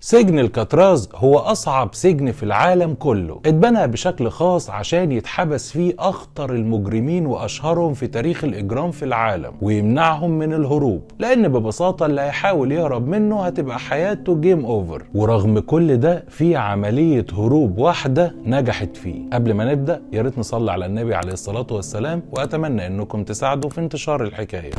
سجن الكاتراز هو أصعب سجن في العالم كله، اتبنى بشكل خاص عشان يتحبس فيه أخطر المجرمين وأشهرهم في تاريخ الإجرام في العالم ويمنعهم من الهروب، لأن ببساطة اللي هيحاول يهرب منه هتبقى حياته game over. ورغم كل ده في عملية هروب واحدة نجحت فيه. قبل ما نبدأ يا ريت نصلي على النبي عليه الصلاة والسلام، وأتمنى أنكم تساعدوا في انتشار الحكاية.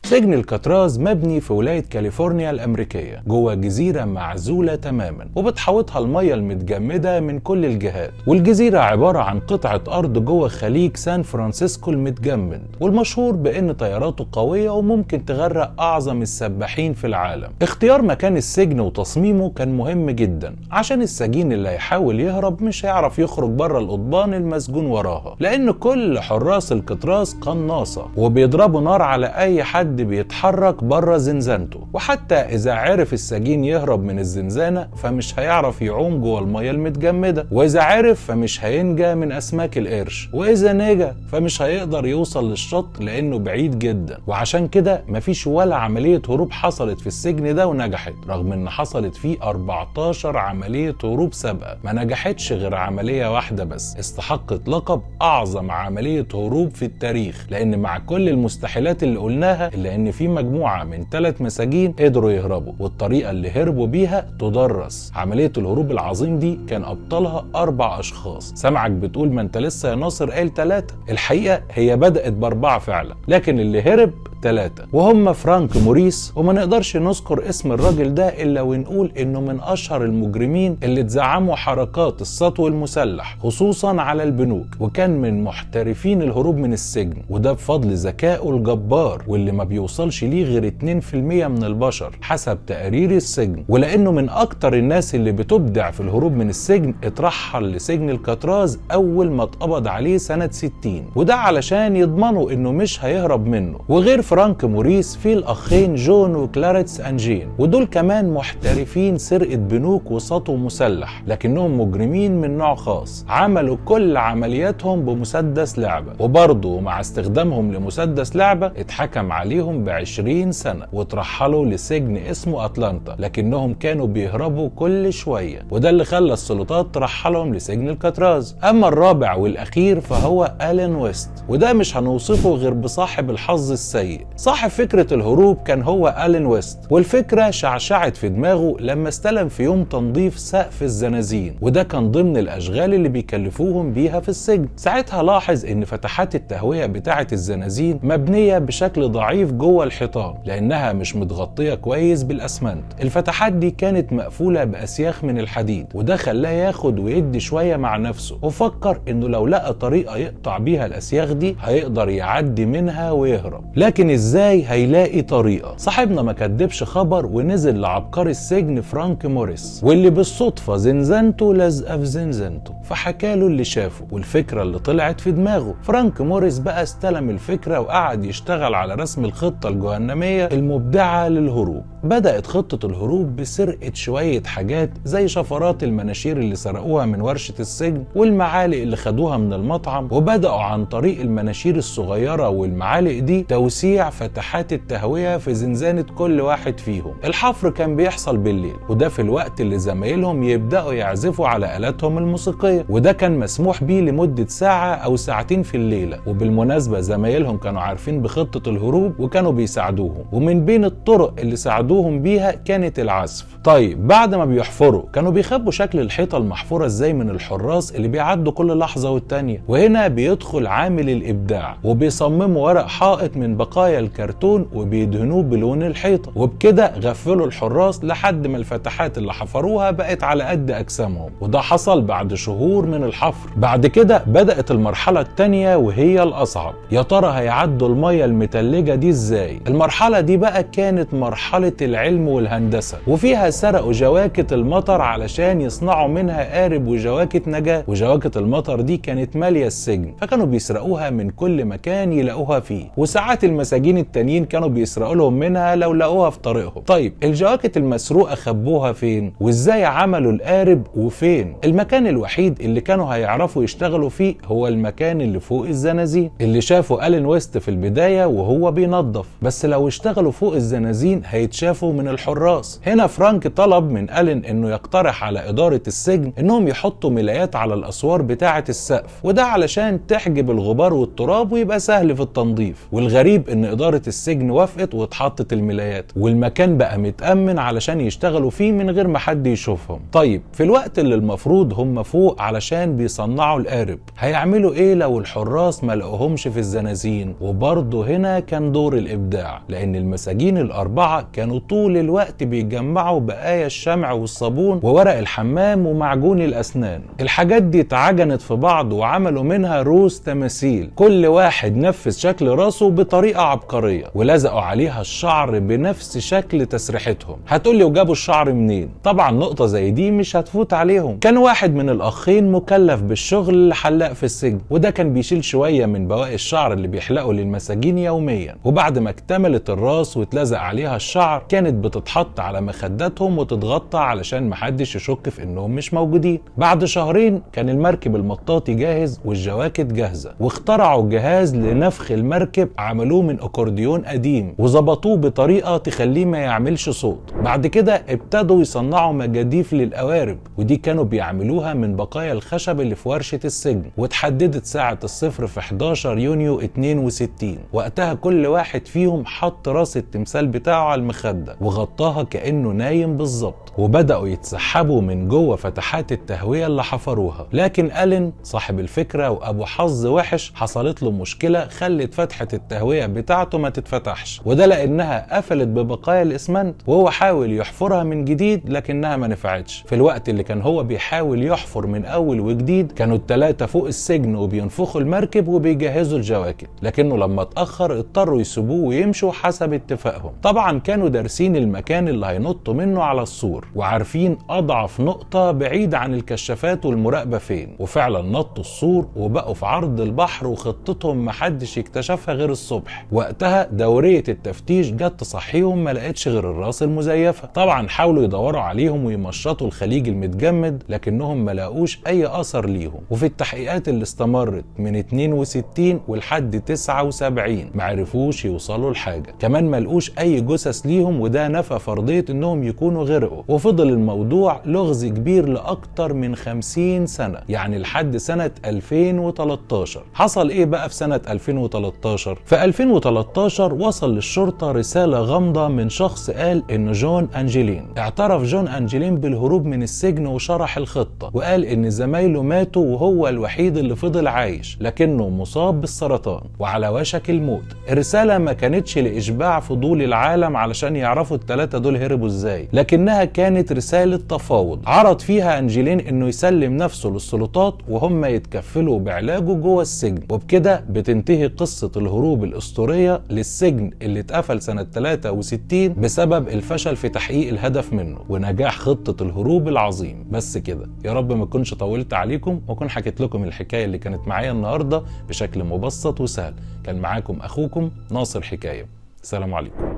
سجن الكاتراز مبني في ولاية كاليفورنيا الأمريكية جوه جزيرة معزولة تماما، وبتحوطها المية المتجمدة من كل الجهات. والجزيرة عبارة عن قطعة أرض جوه خليج سان فرانسيسكو المتجمد، والمشهور بأن طياراته قوية وممكن تغرق أعظم السباحين في العالم. اختيار مكان السجن وتصميمه كان مهم جدا عشان السجين اللي هيحاول يهرب مش هيعرف يخرج بره القضبان المسجون وراها، لأن كل حراس الكاتراز قناصة وبيضربوا نار على أي حد بيتحرك بره زنزانته، وحتى اذا عرف السجين يهرب من الزنزانة فمش هيعرف يعوم جوه المية المتجمده، واذا عرف فمش هينجى من اسماك القرش، واذا نجا فمش هيقدر يوصل للشط لانه بعيد جدا. وعشان كده مفيش ولا عملية هروب حصلت في السجن ده ونجحت، رغم ان حصلت فيه 14 عملية هروب سابقه ما نجحتش غير عملية واحدة بس استحقت لقب اعظم عملية هروب في التاريخ، لان مع كل المستحيلات اللي قلناها لأن في مجموعة من 3 مساجين قدروا يهربوا، والطريقة اللي هربوا بيها تدرس. عملية الهروب العظيم دي كان أبطالها 4 أشخاص. سمعك بتقول ما أنت لسه يا ناصر قال 3، الحقيقة هي بدأت ب4 فعلا، لكن اللي هرب 3، وهم فرانك موريس، وما نقدرش نذكر اسم الراجل ده إلا ونقول إنه من أشهر المجرمين اللي تزعموا حركات السطو المسلح خصوصا على البنوك، وكان من محترفين الهروب من السجن، وده بفضل ذكائه الجبار واللي ما بيوصلش ليه غير 2% من البشر حسب تقارير السجن. ولأنه من أكتر الناس اللي بتبدع في الهروب من السجن اترحل لسجن الكاتراز أول ما اتقبض عليه سنة 60، وده علشان يضمنوا إنه مش هيهرب منه. وغير فرانك موريس في الأخين جون وكلاريتس أنجين، ودول كمان محترفين سرقة بنوك وسطو مسلح، لكنهم مجرمين من نوع خاص، عملوا كل عملياتهم بمسدس لعبة، وبرضه مع استخدامهم لمسدس لعبة اتحكم عليهم ب20 سنة وترحلوا لسجن اسمه أتلانتا، لكنهم كانوا بيهربوا كل شوية، وده اللي خلى السلطات ترحلهم لسجن الكاتراز. أما الرابع والأخير فهو ألين ويست، وده مش هنوصفه غير بصاحب الحظ السيء. صاحب فكرة الهروب كان هو ألين ويست، والفكرة شعشعت في دماغه لما استلم في يوم تنظيف سقف الزنازين، وده كان ضمن الأشغال اللي بيكلفوهم بيها في السجن. ساعتها لاحظ إن فتحات التهوية بتاعة الزنازين مبنية بشكل ضعيف جوه الحيطان لأنها مش متغطية كويس بالأسمنت. الفتحات دي كانت مقفولة بأسياخ من الحديد، وده خلاه ياخد ويدي شوية مع نفسه، وفكر إنه لو لقى طريقة يقطع بيها الأسياخ دي هيقدر يعدي منها ويهرب. لكن ازاي هيلاقي طريقة؟ صاحبنا ما كدبش خبر ونزل لعبقري السجن فرانك موريس، واللي بالصدفة زنزانته لازقة في زنزانته، فحكاله اللي شافه والفكرة اللي طلعت في دماغه. فرانك موريس بقى استلم الفكرة وقعد يشتغل على رسم الخطة الجهنمية المبدعة للهروب. بدأت خطة الهروب بسرقة شوية حاجات زي شفرات المناشير اللي سرقوها من ورشة السجن والمعالق اللي خدوها من المطعم، وبدأوا عن طريق المناشير الصغيرة والمعالق دي توسيع فتحات التهوية في زنزانة كل واحد فيهم. الحفر كان بيحصل بالليل، وده في الوقت اللي زمايلهم يبدأوا يعزفوا على آلاتهم الموسيقية، وده كان مسموح بيه لمدة ساعة أو ساعتين في الليلة. وبالمناسبة زمايلهم كانوا عارفين بخطة الهروب وكانوا بيساعدوهم، ومن بين الطرق اللي ساعدوهم بيها كانت العزف. طيب بعد ما بيحفروا كانوا بيخبوا شكل الحيطة المحفورة ازاي من الحراس اللي بيعدوا كل لحظة والتانية؟ وهنا بيدخل عامل الإبداع، وبيصمموا ورق حائط من بقايا الكرتون وبيدهنوه بلون الحيطة، وبكده غفلوا الحراس لحد ما الفتحات اللي حفروها بقت على قد أجسامهم، وده حصل بعد شهور من الحفر. بعد كده بدأت المرحلة التانية وهي الأصعب، يا ترى هيعدوا المية المتلجة دي ازاي؟ المرحلة دي بقى كانت مرحلة العلم والهندسة، وفيها سرقوا جواكت المطر علشان يصنعوا منها قارب وجواكت نجاة، وجواكت المطر دي كانت مالية السجن، فكانوا بيسرقوها من كل مكان يلاقوها فيه، وساعات المساجين المساجين التانيين كانوا بيسرقوا لهم منها لو لقوها في طريقهم. طيب الجواكت المسروقة خبوها فين؟ وازاي عملوا القارب وفين؟ المكان الوحيد اللي كانوا هيعرفوا يشتغلوا فيه هو المكان اللي فوق الزنازين اللي شافوا ألين ويست في البداية وهو بينظف، بس لو اشتغلوا فوق الزنازين هيتشافوا من الحراس. هنا فرانك طلب من ألين انه يقترح على إدارة السجن انهم يحطوا ملايات على الأسوار بتاعة السقف، وده علشان تحجب الغبار والتراب ويبقى سهل في التنظيف. والغريب ان إدارة السجن وافقت واتحطت الملايات، والمكان بقى متأمن علشان يشتغلوا فيه من غير ما حد يشوفهم. طيب في الوقت اللي المفروض هم فوق علشان بيصنعوا القارب، هيعملوا ايه لو الحراس ما لقوهمش في الزنازين؟ وبرضه هنا كان دور الإبداع، لأن المساجين الأربعة كانوا طول الوقت بيجمعوا بقايا الشمع والصابون وورق الحمام ومعجون الأسنان. الحاجات دي اتعجنت في بعض وعملوا منها روس تماثيل، كل واحد نفذ شكل راسه بطريقة عبقرية ولزقوا عليها الشعر بنفس شكل تسريحتهم. هتقولي وجابوا الشعر منين؟ طبعا نقطة زي دي مش هتفوت عليهم. كان واحد من الأخين مكلف بالشغل حلاق في السجن، وده كان بيشيل شوية من بواقي الشعر اللي بيحلقه للمساجين يوميا. وبعد ما اكتملت الراس واتلزق عليها الشعر، كانت بتتحط على مخداتهم وتتغطى علشان محدش يشك في انهم مش موجودين. بعد شهرين كان المركب المطاطي جاهز والجواكت جاهزة، واخترعوا جهاز لنفخ المركب عملوه من اكورديون قديم وظبطوه بطريقة تخليه ما يعملش صوت. بعد كده ابتدوا يصنعوا مجاديف للقوارب، ودي كانوا بيعملوها من بقايا الخشب اللي في ورشة السجن. وتحددت ساعة الصفر في 11 يونيو 62. وقتها كل واحد فيهم حط راس التمثال بتاعه على المخدة وغطاها كأنه نايم بالظبط، وبدأوا يتسحبوا من جوه فتحات التهوية اللي حفروها. لكن ألين صاحب الفكرة وأبو حظ وحش حصلت له مشكلة خلت فتحة التهوية بتاعته ما تتفتحش، وده لأنها قفلت ببقايا الإسمنت، وهو حاول يحفرها من جديد لكنها ما نفعتش. في الوقت اللي كان هو بيحاول يحفر من أول وجديد، كانوا الثلاثة فوق السجن وبينفخوا المركب وبيجهزوا الجواكت، لكنه لما اتأخر اضطروا يسيبوه ويمشوا حسب اتفاقهم. طبعا كانوا دارسين المكان اللي هينطوا منه على السور، وعارفين أضعف نقطة بعيد عن الكشافات والمراقبة فين، وفعلا نطوا السور وبقوا في عرض البحر، وخطتهم محدش يكتشفها غير الصبح. وقتها دورية التفتيش جت تصحيهم، ما لقتش غير الراس المزيفة. طبعا حاولوا يدوروا عليهم ويمشطوا الخليج المتجمد، لكنهم ما لاقوش أي أثر ليهم. وفي التحقيقات اللي استمرت من 62 ولحد 79 ما عرفوش يوصلوا لحاجة، كمان ما لقوش أي جثث ليهم، وده نفى فرضية انهم يكونوا غرقوا. وفضل الموضوع لغز كبير لأكتر من 50 سنة، يعني لحد سنة 2013. حصل ايه بقى في سنة 2013؟ في 2013 وصل للشرطة رسالة غامضة من شخص قال ان جون أنجلين. اعترف جون أنجلين بالهروب من السجن وشرح الخطة، وقال ان زمايله ماتوا وهو الوحيد اللي فضل عايش، لكنه مصاب بالسرطان وعلى وشك الموت. الرسالة ما كانتش لإشباع فضول العالم علشان يعرفوا الثلاثة دول هربوا ازاي، لكنها كانت رسالة تفاوض عرض فيها أنجلين انه يسلم نفسه للسلطات وهم يتكفلوا بعلاجه جوه السجن. وبكده بتنتهي قصة الهروب الأسطورية للسجن اللي اتقفل سنة 63 بسبب الفشل في تحقيق الهدف منه ونجاح خطة الهروب العظيم. بس كده، يا رب ما اكونش طولت عليكم واكون حكيت لكم الحكاية اللي كانت معايا النهاردة بشكل مبسط وسهل. كان معاكم أخوكم ناصر حكاية. السلام عليكم.